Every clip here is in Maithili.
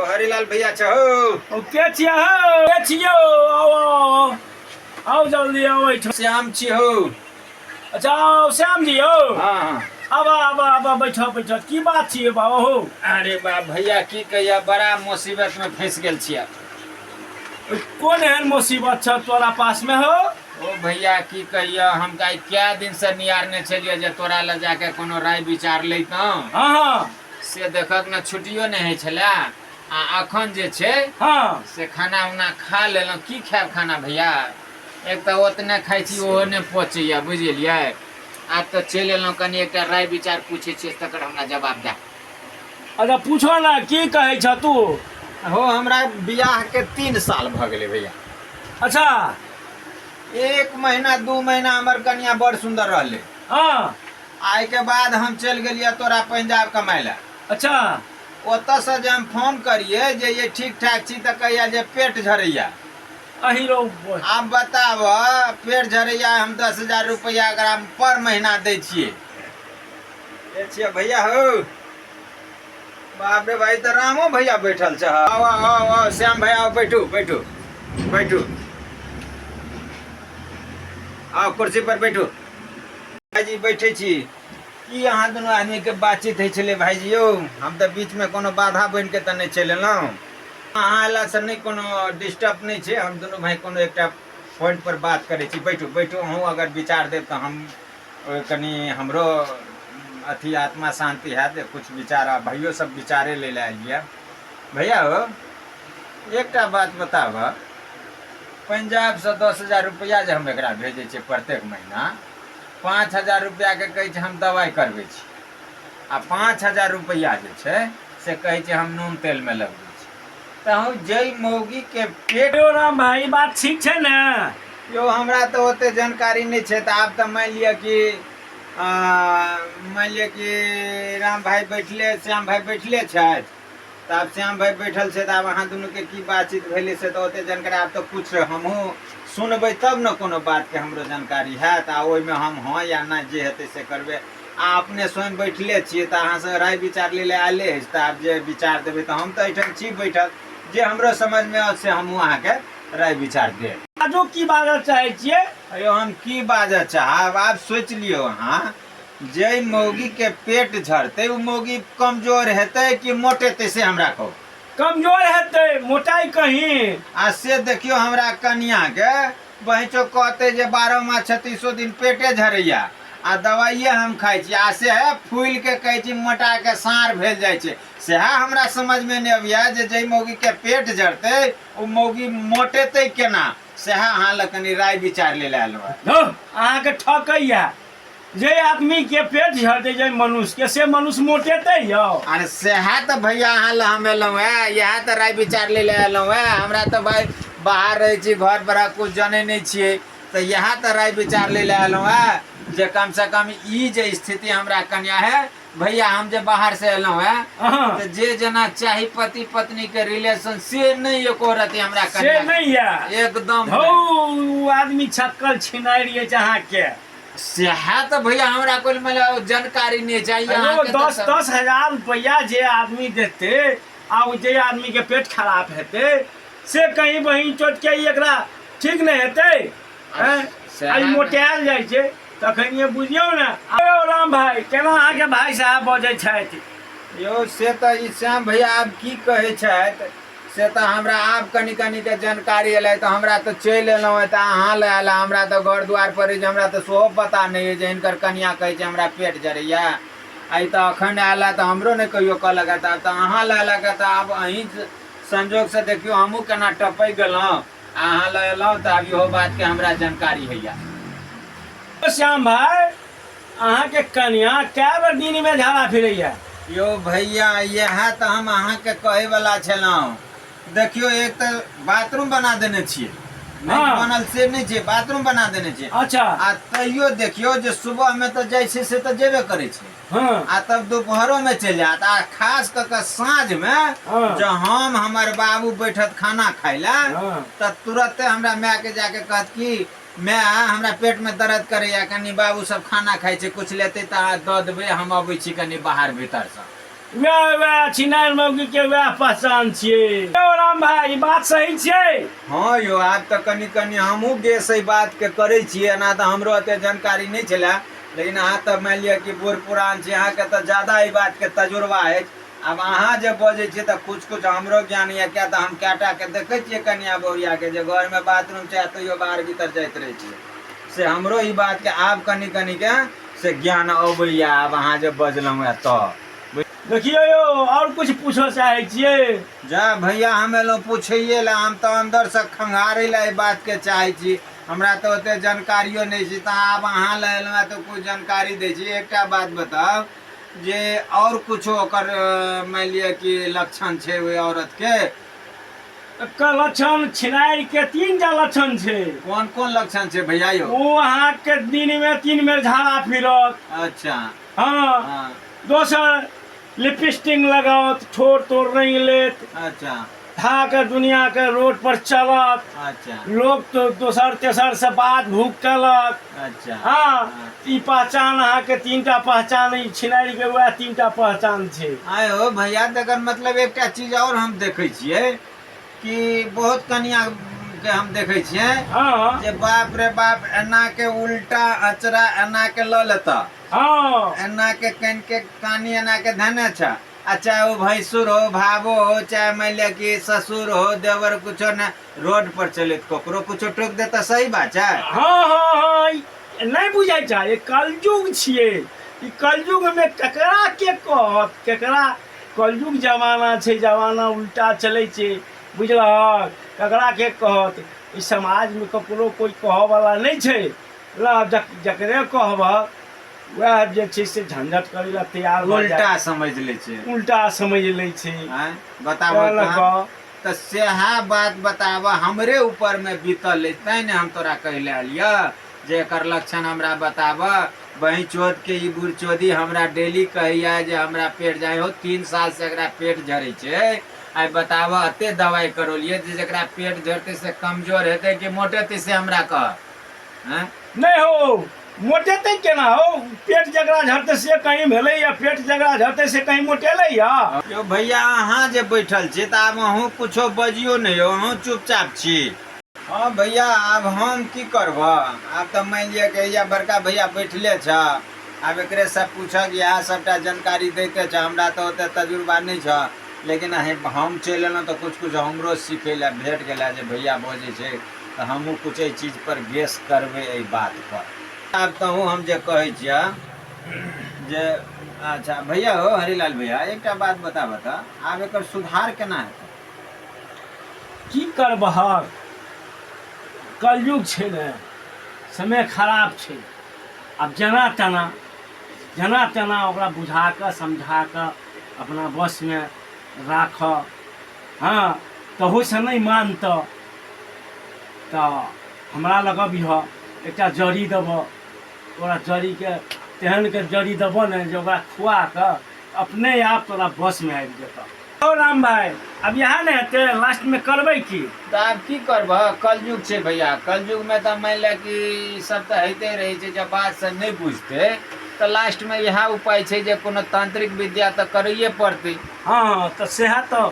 हरिलाल भैया छहो। ओ के छियै हौ? के छियौ? आउ आउ आउ जल्दी आउ एहिठाम। श्याम छी हौ। अच्छा आउ श्याम जी हौ। हाँ हाँ। आबा आबा आबा बैठऽ बैठऽ, की बात छियै बाबा हौ? अरे बा भैया की कहिया, बड़ा मुसीबत में फंस गेल छियै। कोन एहन मुसीबत छ तोरा पास में हौ? ओ भैया की कहिया, हम तऽ आइ कए दिन से नियारने छलियै जे तोरा लग जाके कोनो राय विचार लैतहुँ। हाँ हाँ। से देखक ने छुट्टियो नहि होइ छलै, आ अखन जे छै से खाना उना खा लेलहुँ। की खायब खाना भैया, एक तऽ ओतने खाइ छी ओहो नहि पचैया, बुझि गेलियै? आब तऽ चलि एलहुँ, कनि एकटा राय विचार पूछै छियै, तकर हमरा जवाब दए। अच्छा पूछो ने, की कहै छ तू? हो, हमरा बियाहके 3 साल भऽ गेलै भैया। अच्छा। 1 महीना 2 महीना हमर कनिया बड़ सुन्दर रहलै। आइके बाद हम चलि गेलियै तोरा पंजाब कमाइ लए। अच्छा। ओतऽसँ जे हम फोन करियै जे ये ठीक ठाक छी, तऽ कहैया जे पेट झरैया। अही रौ। आब बताब, पेट झरैया, हम 10,000 रुपैआ एकरा पर महीना दै छियै। ए छियै भैया हौ, बाप रे भाई, तऽ रामो भैया बैठल छै। आउ आउ आउ आउ श्याम भैया, आउ बैठू बैठू बैठू, आउ कुर्सी पर बैठू। भाईजी बैठे छी। की अहाँ दुनू आदमीके बातचीत होइ छलै भाईजी यौ? हम तऽ बीचमे कोनो बाधा बनिके तऽ नहि चलि एलहुँ। अहाँ अयलासँ नहि कोनो डिस्टर्ब नहि छै, हम दुनू भाइ कोनो एकटा पॉइंट पर बात करै छी। बैठू बैठू, अहूँ अगर विचार देब तऽ हम कनि हमरो अथी आत्मा शान्ति हैत जे किछु विचार आ भैयो सब विचारे लै लए आयल यऽ। भैया हो, एकटा बात बताबऽ, पंजाबसँ 10,000 रुपैआ जे हम एकरा भेजै छियै प्रत्येक महीना, 5,000 रुपैआके कहै छै हम दवाइ करबै छी, आ 5,000 रुपैआ जे छै से कहै छै हम नून तेलमे लगबै छी, तऽ हम जाहि मौगीके पेट। यौ राम भाई, ई बात ठीक छै ने? यौ हमरा तऽ ओते जानकारी नहि छै, तऽ आब तऽ मानि लिअ कि मानि लिअ कि राम भाई बैठले, श्याम भाई बैठले छथि, तऽ आब श्याम भाई बैठल छै, तऽ आब अहाँ दुनूके की बातचीत भेलै से तऽ ओते जानकारी, आब तऽ किछु हमहूँ सुनबै तब ने कोनो बातके हमरो जानकारी हैत, आ ओहिमे हम हँ या नहि जे हेतै से करबै। आ अपने स्वयं बैठले छियै तऽ अहाँसँ राय विचार लै लए आयले अछि, तऽ आब जे विचार देबै तऽ हम तऽ एहिठाम छी बैठल, जे हमरो समझमे आओत से हमहूँ अहाँके राय विचार देब। बाजू, की बाजऽ चाहै छियै? अयौ हम की बाजऽ चाहब, आब सोचि लियौ अहाँ, जाहि मौगीके पेट झड़तै ओ मौगी कमजोर हेतै कि मोटेतै से हमरा कहू। कमजोर हेतै, मोटाइ कहीं। आ से देखियौ हमरा कनियाके बहिंचो कहतै जे 12 मास 36 दिन पेटे झरैया आ दवाइए हम खाइ छी, आ सएह फूलिके कहै छी मोटाके साँढ़ भेल जाइ छै। सएह हमरा समझमे नहि अबैया जे जाहि मौगीके पेट झड़तै ओ मौगी मोटेतै केना, सएह अहाँ लग कनि राय विचार लै लए एलहुँ हँ। धौ, अहाँके ठकैया। जे आदमी के पेट झड़तै, जे मनुष्य के, से मनुष्य मोटेतै यौ? अरे सएह तऽ भैया अहाँ लए हम एलहुँ हेँ, इएह तऽ राय विचार लै लए एलहुँ हेँ। हमरा तऽ भाय बाहर रहै छी, घर पर किछु जनै नहि छियै, तऽ इएह तऽ राय विचार लै लए एलहुँ हेँ जे कमसँ कम ई जे स्थिति हमरा कन्या है। भैया हम जे बाहर से एलहुँ हेँ तऽ जे जेना चाही पति पत्नी के रिलेशन से नहि एको रति हमरा से कन्या नहि यऽ एकदम। हौ, ओ आदमी छक्कल छिनारि अछि अहाँके। सएह तऽ भैया हमरा कोइ मतलब जानकारी नहि चाहिए अयो, अहाँके तऽ दस 10,000 रुपैआ जे आदमी देतै आ ओ जे आदमीके पेट खराब हेतै से कहीं बहिन चोट के ई एकरा ठीक नहि हेतै? आँय? सएह आ ई ने। मोटायल जाइ छै तखन ये बुझियौ ने। अयो राम भाई, केना अहाँके भाई साहब बजै छथि? यौ से तऽ ई श्याम भैया आब की कहै छथि से तऽ हमरा आब कनि कनिके जानकारी एलै, तऽ हमरा तऽ चलि एलहुँ तऽ अहाँ लए आयल। हमरा तऽ घर दुआर पर जे हमरा तऽ सेहो पता नहि अइ जे हिनकर कनियाँ कहै छै हमरा पेट जरैया। आइ तऽ अखन आयल तऽ हमरो नहि कहियो कहलक, तऽ आब तऽ अहाँ लए एलक, तऽ आब अहीं संजोगसँ देखियौ हमहूँ केना टपकि गेलहुँ आ अहाँ लए एलहुँ, तऽ आब इहो बातके हमरा जानकारी होइए। श्याम भाई, अहाँके कनिया कए बेर दिनमे झाड़ा फिरैया? यौ भैया इएह तऽ हम अहाँके कहैवला छलहुँ। देखियौ एक तऽ बाथरूम बना देने छियै, नहि बनल से नहि छै, बाथरूम बना देने छियै। अच्छा। आ तैयो देखियौ जे सुबहमे तऽ जाइ छै से तऽ जेबे करै छै, आ तब दुपहरोमे चलि जायत, आ खास कऽ कऽ साँझमे जँ हम हमर बाबू बैठत खाना खाय लए तऽ तुरते हमरा मायके जाके कहत कि माय हमरा पेटमे दर्द करैया, कनि बाबू सब खाना खाइ छै, कुछ लेतै तऽ दऽ देबै, हम अबै छी कनि बाहर भीतरसँ। वएह वएह छिनार मौगी के वएह पहचान छियै। यौ राम भाई, ई बात सही छियै? हँ यौ, आब तऽ कनि कनि हमहूँ गेस एहि बातके करै छियै। एना तऽ हमरो एते जानकारी नहि छलए, लेकिन अहाँ तऽ मानि लिअ कि बूढ़ पुरान छी, अहाँके तऽ ज्यादा एहि बातके तजुर्बा अछि। आब अहाँ जे बजै छियै तऽ किछु किछु हमरो ज्ञान यऽ, किया तऽ हम कएटाके देखै छियै कनिया बहुरियाके जे घरमे बाथरूम छै तैयो बाहर भीतर जाइत रहै छै। से हमरो ई बातके आब कनि कनिके से ज्ञान अबैए, आब अहाँ जे बजलहुँ हेँ तऽ। देखियौ यौ, आओर किछु पूछऽ चाहै छियै? जा भैया, हम एलहुँ पूछैए लए, हम तऽ अन्दरसँ खंघारै लए एहि बातके चाहै छी। हमरा तऽ ओते जानकारियो नहि छै, तऽ आब अहाँ लए एलहुँ हेँ तऽ किछु जानकारी दै छी। एकटा बात बताउ जे आओर किछो ओकर मानि लिअ कि लक्षण छै ओहि औरतके? एकर लक्षण छिनारि के 3 टा लक्षण छै। कोन कोन लक्षण छै भैया यौ? ओ अहाँके दिनमे 3 बेर झाड़ा फिरत। हँ। दोसर, लिपस्टिक लगाओत, ठोर तोर रंग लेत। था के दुनिया के रोड पर चलत। लोग तो दोसर तेसर से बात भूख केलक। हँ, ई पहचान अहाँके 3 टा पहचान, ई छिनारि के वएह 3 टा पहचान छै। आय हो भैया, तकर मतलब एकटा चीज और हम देखै छियै कि बहुत कनिया के हम देखै छियै जे बाप रे बाप, एना के उल्टा अचरा एना के लऽ लेता, एना के कनि के कानी एना के धने छ, आ चाहे ओ भैंसुर हो, भावो हो, चाहे मानि लिअ कि ससुर हो, देवर, कुछो ने रोड पर चलैत ककरो कुछो टोक देता। सही बात छै? हँ, ई नहि बुझै छै, ई कलयुग छियै। ई कलयुगमे ककरा के कहत केकरा? कलयुग जमाना छै, जमाना उल्टा चलै छै, बुझलहक? ककरा के कहत? ई समाजमे ककरो कोइ कहऽवला नहि छै। ल जकरे कहबह, वएह जे छै से झंझट करै लए तैयार भऽ उल्टा जायत। समझ लै छै। उल्टा समझ लै छै। आँय, बताबऽ। तैं लऽ तहन कऽ तऽ सएह बात बताबऽ, हमरे ऊपरमे बीतल अछि, तैँ ने हम तोरा कहै लए एलियऽ जे एकर लक्षण हमरा बताबऽ। बही चोदके ई बूढ़ चोदी हमरा डेली कहैया जे हमरा पेट जाइ हो, 3 सालसँ एकरा पेट झरै छै। आइ बताबऽ, एते दवाइ करौलियै जे जकरा पेट झरतै से कमजोर हेतै कि मोटेतै, से हमरा कह। आँय? नहि हो, मोटेतै केना हो? पेट जकरा झड़तै से कहीं भेलै या पेट जकरा झड़तै से कहीं मोटेलै या? यौ भैया, अहाँ जे बैठल छी तऽ आब अहूँ कुछो बजियौ ने यौ, अहूँ चुपचाप छी। हँ भैया, आब हम की करबह? आब तऽ मानि लिअ कि हैया बड़का भैया बैठले छह, आब एकरेसँ पूछक, इएह सभटा जानकारी दैते छह। हमरा तऽ ओते तजुर्बा नहि छह, लेकिन हम चलि एलहुँ तऽ किछु किछु हमरो सीखै लए भेट गेला जे भैया बजै छै तऽ हमहूँ किछु एहि चीजपर गेस करबै एहि बातपर। आब तहूँ हम जे कहै छियह जे अच्छा भैया हो, हरिलाल भैया, एकटा बात बताबह तऽ आब एकर सुधार केना हेतै? की करबहक, कलयुग छै ने, समय खराब छै। आब जेना तेना जेना तेना ओकरा बुझा कऽ समझा कऽ अपना वशमे राखऽ। हँ, तहूसँ नहि मानतऽ तऽ हमरा लग अबिहऽ, एकटा जड़ी देबऽ तोरा। जड़ीके तेहनके जड़ी देबऽ ने जे ओकरा खुआ कऽ अपने आप तोरा वशमे आबि जेतऽ। ओ राम भाई, अब इएह ने हेतै, लास्टमे करबै की? तऽ आब की करबह, कलयुग छै भैया। कलयुगमे तऽ मानि ले कि ई सब तऽ होइते रहै छै। जब बात से नहि बुझतै तऽ लास्टमे इएह उपाय छै जे कोनो तांत्रिक विद्या तऽ करैए पड़तै। हँ, तऽ सएह तऽ।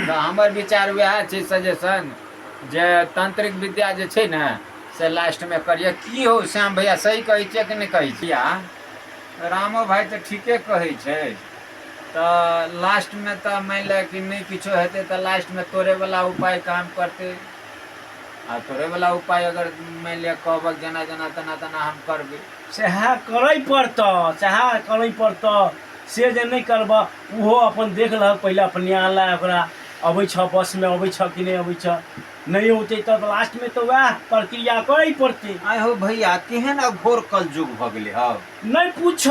तऽ हमर विचार वएह छै, सजेशन, जे तांत्रिक विद्या जे छै ने से लास्टमे करिए। की हौ श्याम भैया, सही कहै छियै कि नहि कहै छियै? रामो भाइ तऽ ठीके कहै छै। तऽ लास्टमे तऽ मानि ले कि नहि किछो हेतै तऽ लास्टमे तोड़ैवला उपाय काम करतै। आ तोड़ैवला उपाय अगर मानि लिअ कहबक जेना जेना तेना तेना हम करबै। सएह करै पड़तऽ, सएह करै पड़तऽ। से जे नहि करबह, ओहो अपन देख लहक पहिले अपने लए, ओकरा अबै छऽ बसमे, अबै छऽ कि नहि अबै छऽ? नहि औतै तऽ लास्टमे तऽ वएह प्रक्रिया करै पड़तै। आइ हो भैया, केहन अघोर कलयुग भऽ गेलै हौ। नहि पूछ,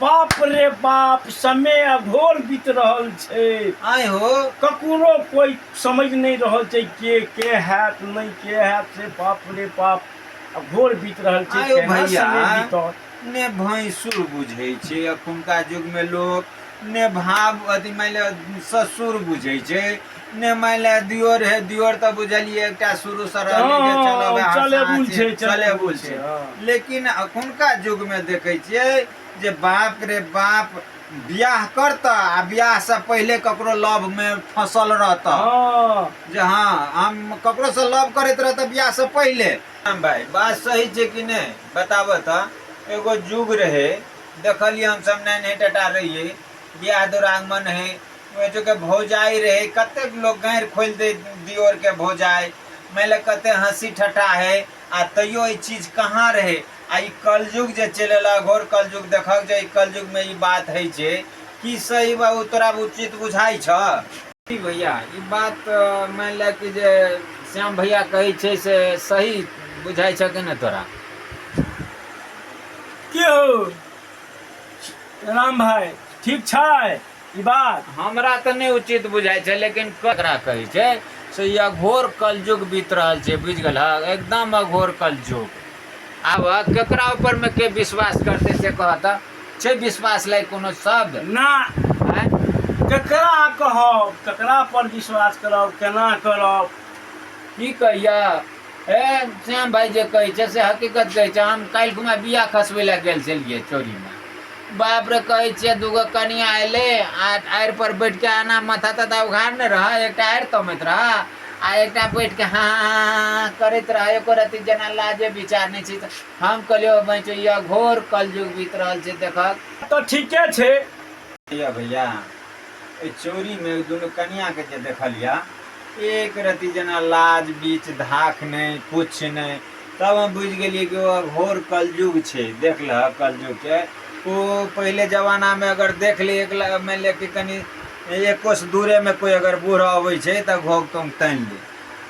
बाप रे बाप, समय अघोर बीत रहल छै। आइ हो। ककरो कोइ समझ नहि रहल छै, के के हैत, नहि के हैत, से बाप रे बाप, अघोर बीत रहल छै। आइ हो केना भैया। समय बीतत? ने भैंसुर बुझै छै एखुनका युगमे लोक, ने भाव अथी मानि लिअ ससुर बुझै छै, ने मानि लिअ दियोर। हे, दियोर तऽ बुझलियै एकटा शुरूसँ रहलै जे चलो भाय, चलेबुल हँसा छै। चलेबुल छै। हँ। लेकिन एखुनका युगमे देखै छियै जे बाप रे बाप, बियाह करतह आ बियाह से पहिले ककरो लव में फंसल रहतह। हँ। जे हँ, हम ककरो से लव करैत रहतह बियाह से पहिले। राम भाई, बात सही छै कि नहि बताबऽ तऽ। एगो युग रहै, देखलियै हमसब नान्हे टाटा रहियै, बियाह दुरागमन है, ओहि के भौजाई रहै, कतेक लोग गाँरि खोलि दै दियोर के भौजाई, मानि ले कते हँसी ठट्ठा है, आ तैयो ई चीज कहाँ रहै। आ ई कलयुग जे चलि एलक, घोर कलयुग, देखक जे ई कलयुगमे ई बात होइ छै की सही बा? ओ तोरा उचित बुझाइ छऽ की भैया? ई बात मानि ले कि जे श्याम भैया कहै छै से सही बुझाइ छऽ कि नहि तोरा? की हौ राम भाइ, ठीक छै ई बात? हमरा तऽ नहि उचित बुझाइ छै, लेकिन ककरा कहै छै से ई अघोर कलयुग बीत रहल छै, बुझि गेलहक? एकदम अघोर कलयुग। आब केकरा ऊपरमे के विश्वास करतै से कहऽ तऽ। छै विश्वास लायक कोनो शब्द? ना। आँय? केकरा कहब, केकरा पर विश्वास करब, केना करब? की कहिया ए श्याम भाई, जे कहै छै से हकीकत कहै छै। हम काल्हि खुमा बिया खसबै लए गेल छलियै चोरीमे। बाप रे, कहै छियै, दूगो कनिया एलै आ आड़ि पर बैठ के एना माथा ताथा उघारने रह, एकटा आड़ि तमैत रह आ एकटा बैठ के हाँ हाँ करैत रह, एको रत्ती जेना लाजे विचार नहि छै। तऽ हम कहलियै, बहिं, ई अघोर कलयुग बीत रहल छै, देखक। तऽ ठीके छै। भैया, भैया, एहि चोरीमे दुनू कनियाके जे देखलिया, एक रत्ती जेना लाज बीच धाख नहि, किछु नहि। तब हम बुझि गेलियै कि ओ अघोर कलयुग छै। देख लहक कलयुग छै। ओ पहिले जमानामे अगर देख ली, एक मानि लिअ कि कनि एक कोस दूरेमे कोइ अगर बूढ़ अबै छै तऽ घोघ तोंग तानि ले।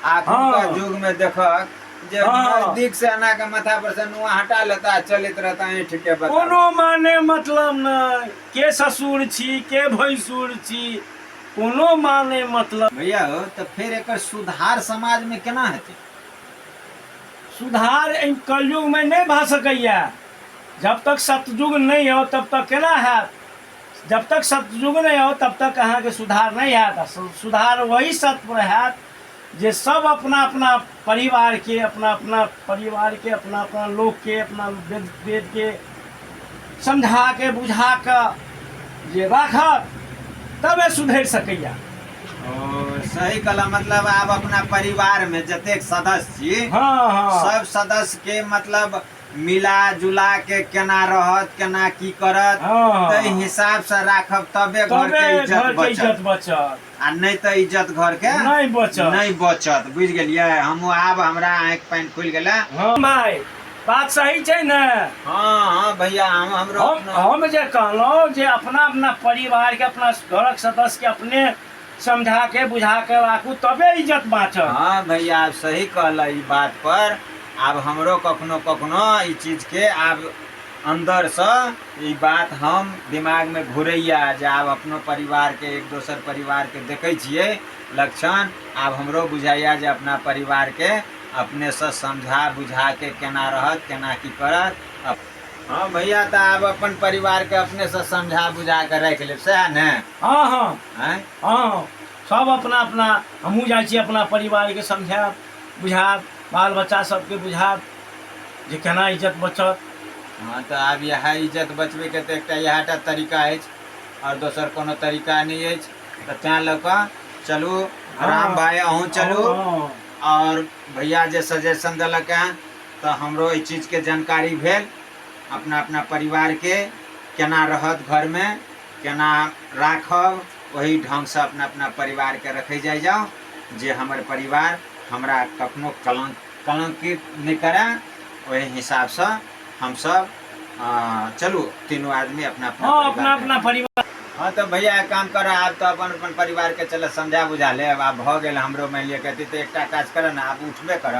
आ एखुनका युगमे देखक जे नजदीक से एना के माथा पर से नुआ हटा लेता, चलैत रहता ऐंठ के। बताउ। कोनो माने मतलब नहि, के ससुर छी के भैंसुर छी, कोनो माने मतलब। भैया हो, तऽ फेर एकर सुधार समाजमे केना हेतै? सुधार एहि कलयुगमे नहि भऽ सकैए। जब तक सतयुग नहि आओत तब तक केना हैत? जब तक सतयुग नहि आओत तब तक अहाँके सुधार नहि हैत। आ सुधार वही सत्य हैत जे सब अपना अपना परिवारके, अपना अपना परिवारके, अपना अपना लोकके, अपना वेद वेदके समझा के बुझा कऽ जे राखत, तबे सुधरि सकैए। ओ सही कहला। मतलब आब अपना परिवार में जतेक सदस्य छी, हँ हँ सब सदस्य के मतलब मिला जुला के केना रहत, केना की करत, ताहि हिसाब से राखब, तबे घर तबे के इज्जत घरके बचत। इज्जत बचत। आ नहि तऽ इज्जत घर के नहि बचत। नहि बचत। बुझि गेलियै हमहूँ। आब हमरा आँखि पानि खुलि गेलै। हँ भाइ, बात सही छै ने? हँ हँ भैया, हम हमरो हम जे कहलहुँ जे अपना अपना परिवारके, अपना घरक सदस्यके अपने समझा के बुझा के राखू, तबे इज्जत बाँचत। हँ भैया, आब सही कहल। ई बात पर आब हमरो कखनो कखनो ई चीजके आब अन्दरसँ ई बात हम दिमागमे घुरैया जे आब अपनो परिवारके, एक दोसर परिवारके देखै छियै लक्षण, आब हमरो बुझाइया जे अपना परिवारके अपनेसँ समझा बुझा के केना रहत, केना की करत। हँ भैया, तऽ आब अपन परिवारके अपनेसँ समझा बुझा के राखि लेब, सएह ने? हँ हँ। आँय? हँ, सब अपना अपना, हमहूँ जाइ छी, अपना परिवारके समझायब बुझायब, बाल बच्चा सबके बुझायब जे केना इज्जत बचत। हँ, तऽ आब इएह इज्जत बचबैके तऽ एकटा इएह टा तरीका अछि, आओर दोसर कोनो तरीका नहि अछि। तऽ तैँ लऽ कऽ चलू राम भाई, अहूँ चलू। आओर भैया जे सजेशन देलक हेँ, तऽ हमरो एहि चीजके जानकारी भेल, अपना अपना परिवारके केना रहत, घरमे केना राखब, ओहि ढङ्गसँ अपना अपना परिवारके रखै जाइ जाउ, जे हमर परिवार हमरा कखनो कलंकित नहि करए, ओहि हिसाबसँ हमसब चलू तीनू आदमी अपना अपना अपना अपना परिवार। हँ, तऽ भैया, एक काम कर, आब तऽ अपन अपन परिवारके चल समझा बुझा ले। आब भऽ गेल हमरो मानि लिअ कहती। तऽ एकटा काज कर ने, आब उठबे कर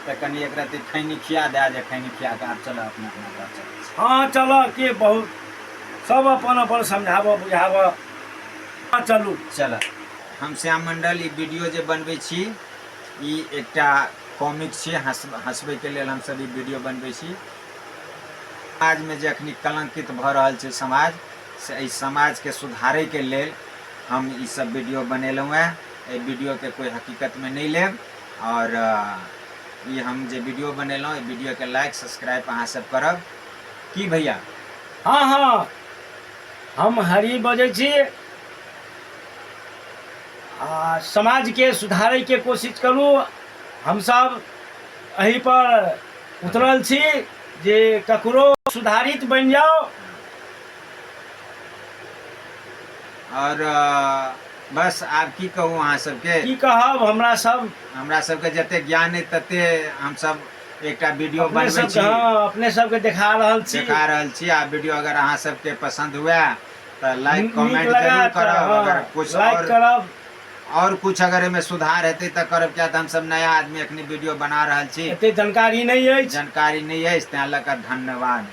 तऽ कनि एक रत्ती खैनी खिया दए, जे खैनी खिया कऽ आब चल अपना अपना घर चलै छी। हँ, चल के बहुत सब अपन अपन समझाबऽ बुझाबऽ। हँ, चलू। चल। हम श्याम मंडल ई वीडियो जे बनबै छी, ई एकटा कॉमिक छी, हँसबैके लेल हमसब ई वीडियो बनबै छी। समाजमे जे अखनी कलंकित भऽ रहल छै समाज, से एहि समाजके सुधारैके लेल हम ई सब वीडियो बनेलहुँ हेँ। एहि वीडियोके कोइ हकीकतमे नहि लेब, आओर ई हम जे वीडियो बनेलहुँ, एहि वीडियोके लाइक सब्सक्राइब अहाँ सब करब। की भैया? हँ हँ। हम हरि बजै छी। आ समाजके सुधारैके कोशिश करू। हमसभ एहिपर उतरल छी जे ककरो सुधारित बनि जाउ। आओर बस आब की कहू अहाँ सबके, की कहब हमरा सब, हमरा सबके जते ज्ञान अइ तते हमसब एकटा वीडियो बनबै छी। हँ, अपने सबके देखा रहल छी, देखा रहल छी। आ वीडियो अगर अहाँ सबके पसंद हुए तऽ लाइक कमेंट जरूर करब। अगर कुछ लाइक करब और कुछ अगर एहिमे सुधार हेतै तऽ करब, किया तऽ हमसब नया आदमी एखनी वीडियो बना रहल छी, एते जानकारी नहि अछि, जानकारी नहि अछि, तैं लऽ कऽ धन्यवाद।